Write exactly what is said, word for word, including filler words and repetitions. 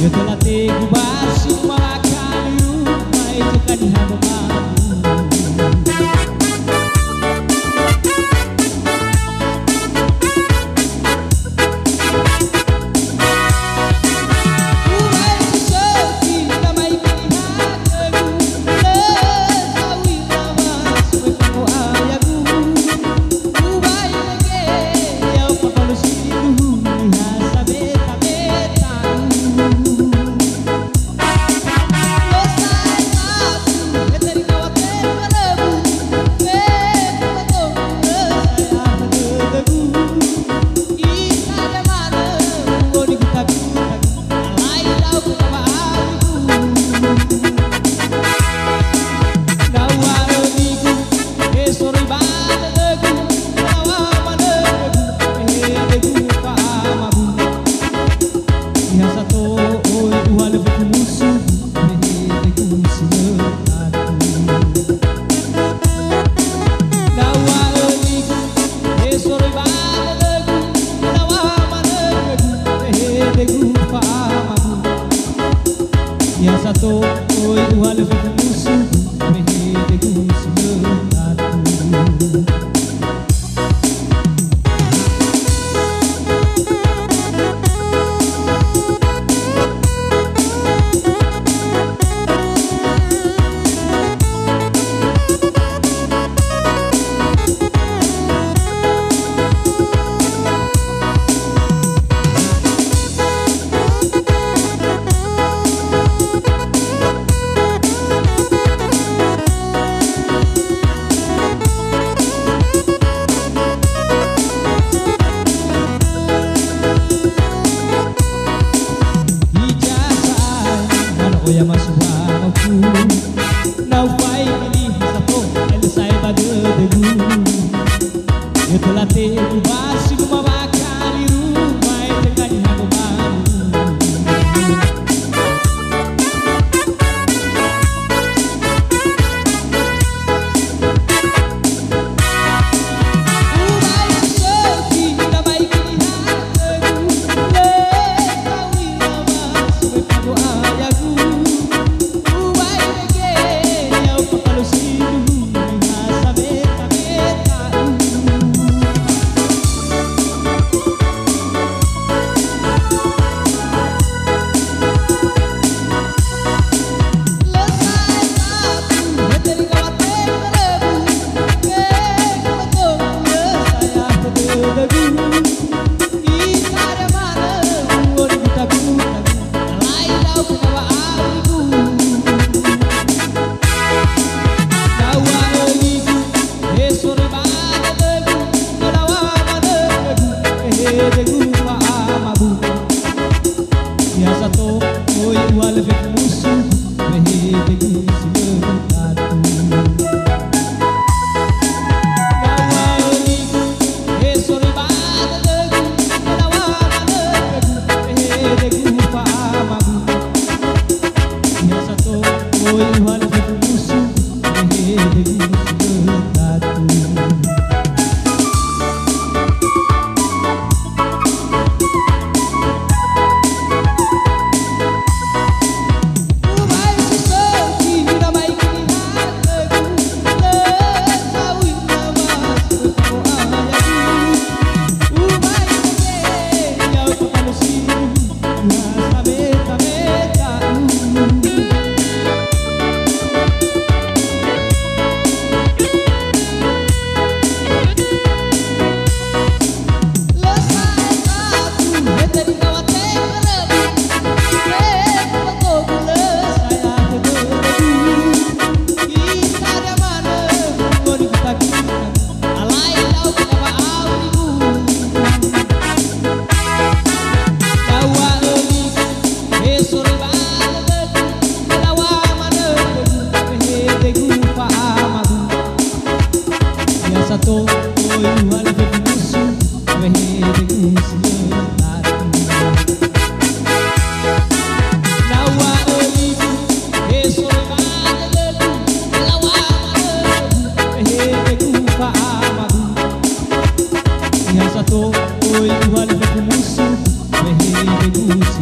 Ya'ia lategu ba si mawakali ruma, e, tökani hano babu. Niha sato oi uhalö fefu musugu, wehedegu si lö tatu. Daŵa'ö nigu, he soroi ba dödögu, daŵa manö khögu, wehedegu fa'amagu. Niha sato oi uhalö fefu musugu, wehedegu si lö tatu. Hiza sa'ae, hana oya masuwa aku. Na ufaigi niha sato, elö sa'ae ba dödögu. Ya'ia lategu ba si luma wakali ruma, e, tökani hano babu. Niha sato oi uhalö fefu musugu, wehedegu si lö tatu. Daŵa'ö nigu, he soroi ba dödögu, daŵa manö khögu, wehedegu fa'amagu. Niha sato oi uhalö fefu musugu, wehedegu si lö tatu. Niha sato oi uhalö fefu musugu, wehedegu si lö tatu. Daŵa'ö nigu, he soroi ba dödögu, daŵa manö khögu, wehedegu fa'amagu. Niha sato oi uhalö fefu musugu, wehedegu si